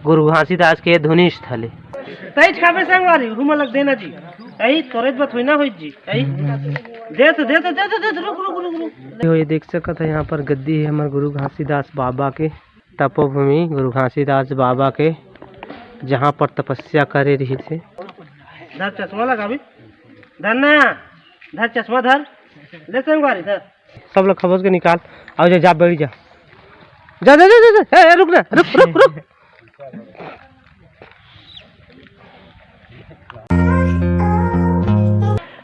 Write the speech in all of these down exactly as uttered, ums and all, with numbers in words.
गुरु घासीदास के धुनी स्थले। तैच खाबे संगवारी, हुमा लग देना जी। ऐ तोरेच बत होई ना होई जी। ऐ दे तो, दे तो, दे तो, दे तो, रुक, रुक, रुक, रुक। हो, ये देख सकत है, यहाँ पर गद्दी है हमारे गुरु घासीदास बाबा के, तपोभूमि गुरु घासीदास बाबा के, जहाँ पर तपस्या करे रही थे। धर चश्मा लगा भी, धर ना, धर चश्मा धर, ले संगवारी धर। सब लोग खबोज के निकाल, आओ जा, जा बैठ जा, जा, जा, जा, जा, जा। ए, ए, रुक ना, रुक, रुक, रुक।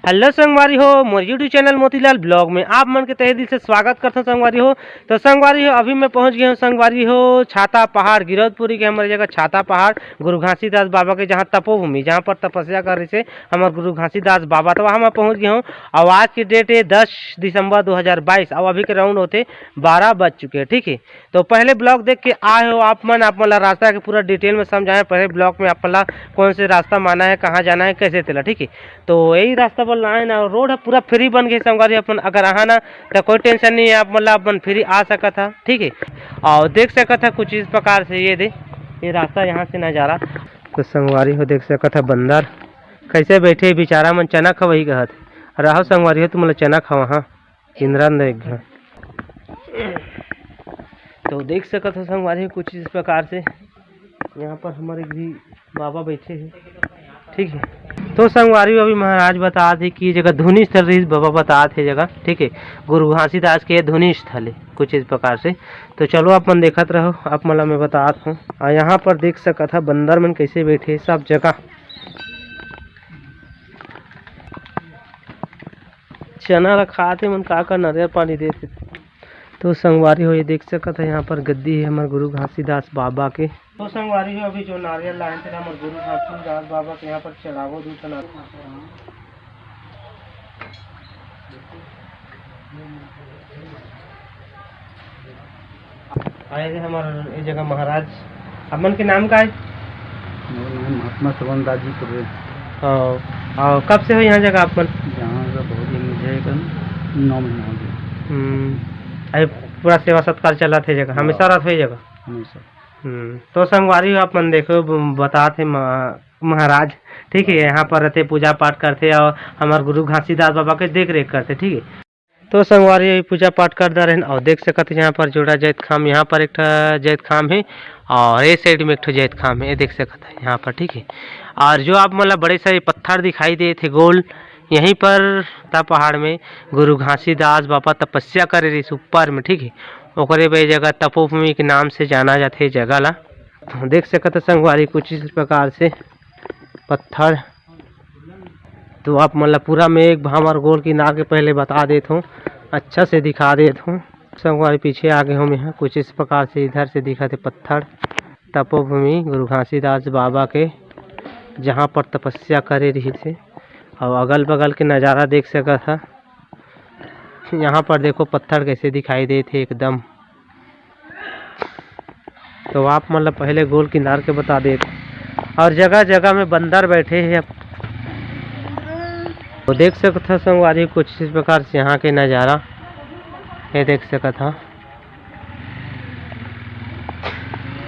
हेलो संगवारी हो, मोर YouTube चैनल मोतीलाल ब्लॉग में आप मन के तहे दिल से स्वागत करथों संगवारी हो। तो संगवारी हो, अभी मैं पहुंच गया हूँ संगवारी हो छाता पहाड़, गिरौदपुरी के हमारे जगह छाता पहाड़, गुरु घासीदास बाबा के जहाँ तपोभूमि, जहाँ पर तपस्या कर रहे थे हमारे गुरु घासीदास बाबा। तो वहाँ मैं पहुँच गया हूँ। और आज की डेट है दस दिसंबर दो हज़ार बाईस। अब अभी के राउंड होते बारह बज चुके हैं, ठीक है। तो पहले ब्लॉग देख के आए हो आप मन, आप मन ला रास्ता के पूरा डिटेल में समझाए। पहले ब्लॉग में आप मन ला कौन से रास्ता माना है, कहाँ जाना है, कैसे तेला, ठीक है। तो यही रास्ता पर लाए ना, रोड है पूरा फ्री बन गए संगवारी। अपन अगर आहा ना तो कोई टेंशन नहीं है, आप मन ला अपन फ्री आ सकत है, ठीक है। और देख सकत है कुछ इस प्रकार से, ये दे, ये रास्ता यहाँ से नज़ारा। तो संगवारी हो देख सकत है बंदर कैसे बैठे, बेचारा मन चना खवही कहत। रहो संगवारी हो, तुम लोग चना खवा, हाँ। इंद्रा ने एक घर। तो देख सकत हो संगवारी कुछ इस प्रकार से यहाँ पर हमारे भी बाबा बैठे हैं, ठीक है। तो संगवारी अभी महाराज बतात हे कि जगह धुनी स्थल रही, बाबा बतात हे जगह, ठीक है, गुरु घासीदास के धुनी स्थल है कुछ इस प्रकार से। तो चलो आप मन देखत रहो, आप मन ला मैं बतात हूँ। और यहाँ पर देख सकत है बंदर मन कैसे बैठे सब जगह। चना ला खात हे मन, का का नरियर पानी देत हे। तो संगवारी हो, ये देख सकत है, यहाँ पर गद्दी है हमारे गुरु घासीदास बाबा के। तो संगवारी हो, अभी जो नारियल लाए थे हमारे गुरु घासीदास बाबा के यहाँ पर चढ़ावो, दू ठन। आए थे हमारे ये जगह महाराज। अपन के नाम का है? मेरा नाम महात्मा श्रवण दास जी कुर्रे। हाँ, और कब से हो यहाँ जगह अपन? यहाँ का बहुत दिन, मुझे एक नौ महीना हो गया। हम्म, अरे पूरा सेवा सत्कार चला थे जगह, हमेशा हाँ। रहत हो ये जगह? हमेशा। हम्म, तो संगवारी हो, आप मन देखो, ब-, बतात हे मा-, महाराज, ठीक है, यहाँ पर रहते, पूजा पाठ करते और हमारे गुरु घासीदास बाबा के देख रेख करते, ठीक है। तो संगवारी अभी पूजा पाठ करदा रहन और देख सकत हे यहाँ पर जोड़ा जैतखाम, यहाँ पर एक ठा जैतखाम है और ये साइड में एक ठा जैतखाम है, ये देख सकत है यहाँ पर, ठीक है। और जो आप मन ला बड़े सारे पत्थर दिखाई देत हे गोल, यहीं पर ता पहाड़ में गुरु घासीदास बाबा तपस्या करे रहिस ऊपर में, ठीक है। ओकरे बर ये जगह तपोभूमि के नाम से जाना जाथे ये जगह ला। देख सकत है संगवारी कुछ इस प्रकार से पत्थर। तो आप मन ला पूरा मैं एक भांवर गोल किनार के पहले बता देत हूँ, अच्छा से दिखा देत हूँ। संगवारी पीछे आ गए हूँ मैं, कुछ इस प्रकार से इधर से दिखत हे पत्थर, तपोभूमि गुरु घासीदास बाबा के, जहाँ पर तपस्या करे रहिस हे। और अगल बगल के नज़ारा देख सकत ह, यहाँ पर देखो पत्थर कैसे दिखाई देत हे एकदम। तो आप मन ला पहले गोल किनार के बता देत, और जगह जगह में बंदर बैठे हैं। तो देख सकत हो संगवारी कुछ इस प्रकार से यहाँ के नज़ारा, ये देख सकत हो।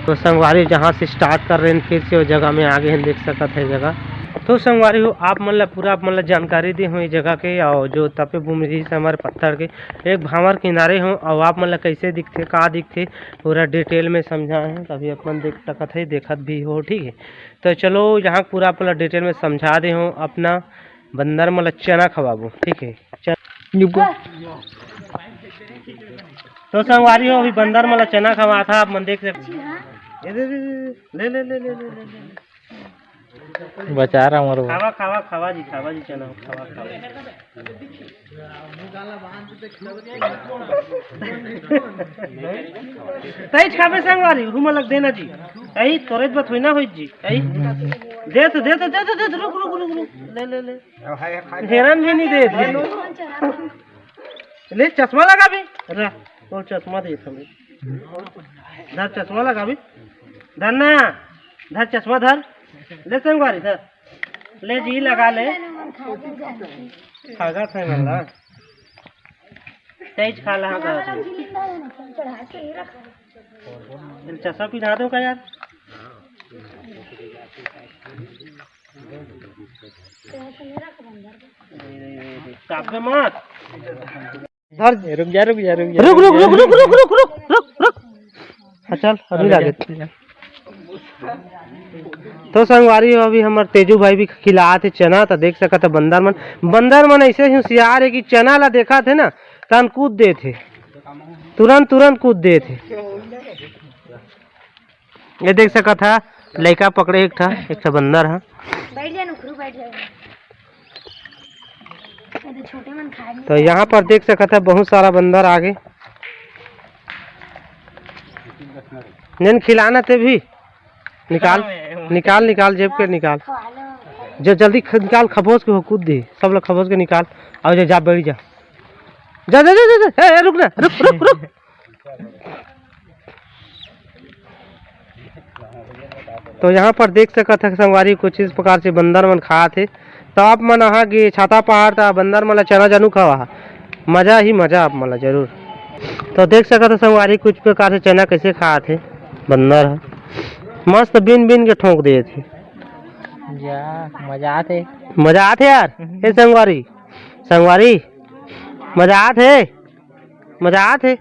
तो संगवारी जहाँ से स्टार्ट कर रहे हैं फिर से वो जगह में आगे हैं, देख सकत है जगह। तो संगवारी हो आप मन ला पूरा आप मन ला जानकारी दे हूँ ये जगह के, और जो तपे भूमि रहिस हमारे पत्थर के एक भांवर किनारे हूँ, और आप मन ला कैसे दिखथे का दिखथे पूरा डिटेल में समझाए हूँ, तभी अपन देख सकत है देखत भी हो, ठीक है। तो चलो यहाँ पूरा आप मन ला डिटेल में समझा दे हूँ, अपना बंदर मन ला चना खवाबो, ठीक है। चल। तो संगवारी हो अभी बंदर मन ला चना खवात हे, आप मन देख सकत। ये दे, दे, दे, दे। ले, ले, ले। बचा रहा हमारे को। खावा, खावा, खावा जी, खावा जी, चना खावा, खावा। तैच खाबे संगवारी, हुमा लग देना जी। ऐ तोरेच बत होई ना होई जी। ऐ दे तो, दे तो, दे तो, दे तो, रुक, रुक, रुक, रुक। ले, ले, ले। हेरन भी नहीं दे, दे। ले चश्मा लगा भी। रह, तो चश्मा दे हमें। धर चश्मा लगा भी। धर ना। धर चश्मा धर। ले संगवारी धर। ले जी लगा ले। खागा था गल्ला। तेज खा ला हाँ कहत हे। चश्मा पिन्हा दो का यार। कापे मत। धर, रुक जा, रुक जा, रुक जा। रुक, रुक, रुक, रुक, रुक, रुक, रुक, रुक, रुक। हाँ, चल, अभी अभी लागे। जा। तो संगवारी हो, अभी हमर तेजू भाई भी खिलात हे चना, तो देख सकत हे बंदर मन, बंदर मन ऐसे होशियार हे कि चना ला देखत हे ना, तन कूद देत हे, तुरंत, तुरंत कूद देत हे। ये देख सकत हे, लइका पकड़े एक ठा, एक ठा बंदर हे। बैठ जा नुखरू, बैठ जा। ये तो छोटे मन खाए नहीं। तो यहाँ पर देख सकत हे, बहुत सारा बंदर आगे। नैन खिलाना ते भी निकाल, निकाल, निकाल, जेब के निकाल। जो जल्दी ख-, निकाल, खबोस के हो, कूद दे, सब लोग खबोस के निकाल। और जा, जा, बैठ जा, जा, जा, जा, जा, जा। ए, ए, रुक ना, रुक, रुक, रुक। तो यहाँ पर देख सकत हे संगवारी, कुछ इस प्रकार से बंदर मन खात हे। तो आप मन आहा कि छाता पहाड़, त बंदर मन ला चना जानू खवा, मजा ही मजा आप मन ला जरूर। तो देख सकत हे संगवारी, कुछ प्रकार से चना कैसे खात हे बंदर ह, मस्त बीन बीन के ठोंक देत हे। जा, मजा आत हे। मजा आत हे यार। हम्म। ए संगवारी, संगवारी, मजा आत हे। मजा आत हे।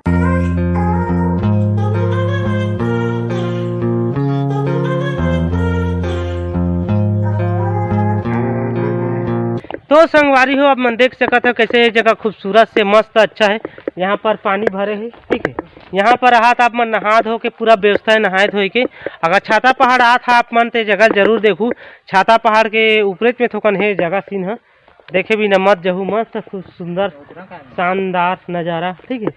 तो संगवारी हो, आप मन देख सकत हो कैसे ये जगह खूबसूरत से मस्त अच्छा हे। यहाँ पर पानी भरे हे, ठीक हे। यहाँ पर आहा त आप मन नहा धो के पूरा व्यवस्था हे नहाए धोए के। अगर छाता पहाड़ आत हा आप मन, ते जगह जरूर देखू। छाता पहाड़ के ऊपरेच में थोकन हे जगह सीन ह। देखे बिना मत जहू, मस्त खूब सुंदर शानदार नज़ारा, ठीक हे।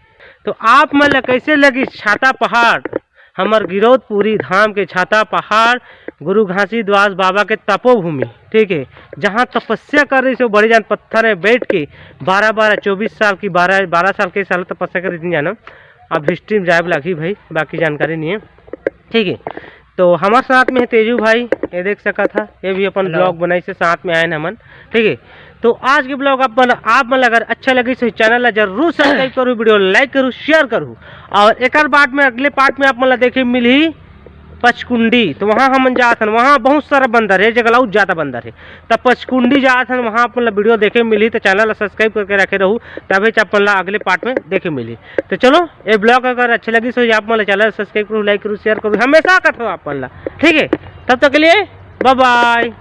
तो आप मन ला कैसे लगिस छाता पहाड़, हमर गिरौदपुरी धाम के छाता पहाड़, गुरु घासीदास बाबा के तपोभूमि, ठीक हे, जहाँ तपस्या करे रहिस, वो बड़े जान पत्थर में बैठ के बारह बारह, चौबीस साल की, बारह बारह साल के साल तपस्या करे रहिस, जानव। अब हिस्ट्री में जाए ला लगही भाई, बाकी जानकारी नहीं हे, ठीक हे। तो हमर साथ में हे तेजू भाई, ये देख सकत हा, ये भी अपन हेलो। ब्लॉग बनाइस हे, साथ में आए न हमन, ठीक हे। तो आज के ब्लॉग आप मन, आप मन ला अगर अच्छा लगिस तो चैनल ला जरूर सब्सक्राइब करू, वीडियो लाइक करू, शेयर करू। और एकर बाद में अगले पार्ट में आप मन ला देखे मिलही पचकुंडी, तो वहाँ हमन जात हन, वहाँ बहुत सारा बंदर हे, ये जगह ला अउ ज्यादा बंदर हे। त पचकुंडी जात हन, वहाँ आप मन ला वीडियो देखे मिलही, त चैनल ला सब्सक्राइब करके रखे रहू, तभे च आप मन ला अगले पार्ट में देखे मिलही। तो चलो, ये ब्लॉग अगर अच्छा लगिस तो आप मन ला चैनल सब्सक्राइब करू, लाइक करू, शेयर करू, हमेशा कथों आप मन ला, ठीक हे। तब तक के लिए बाय बाय।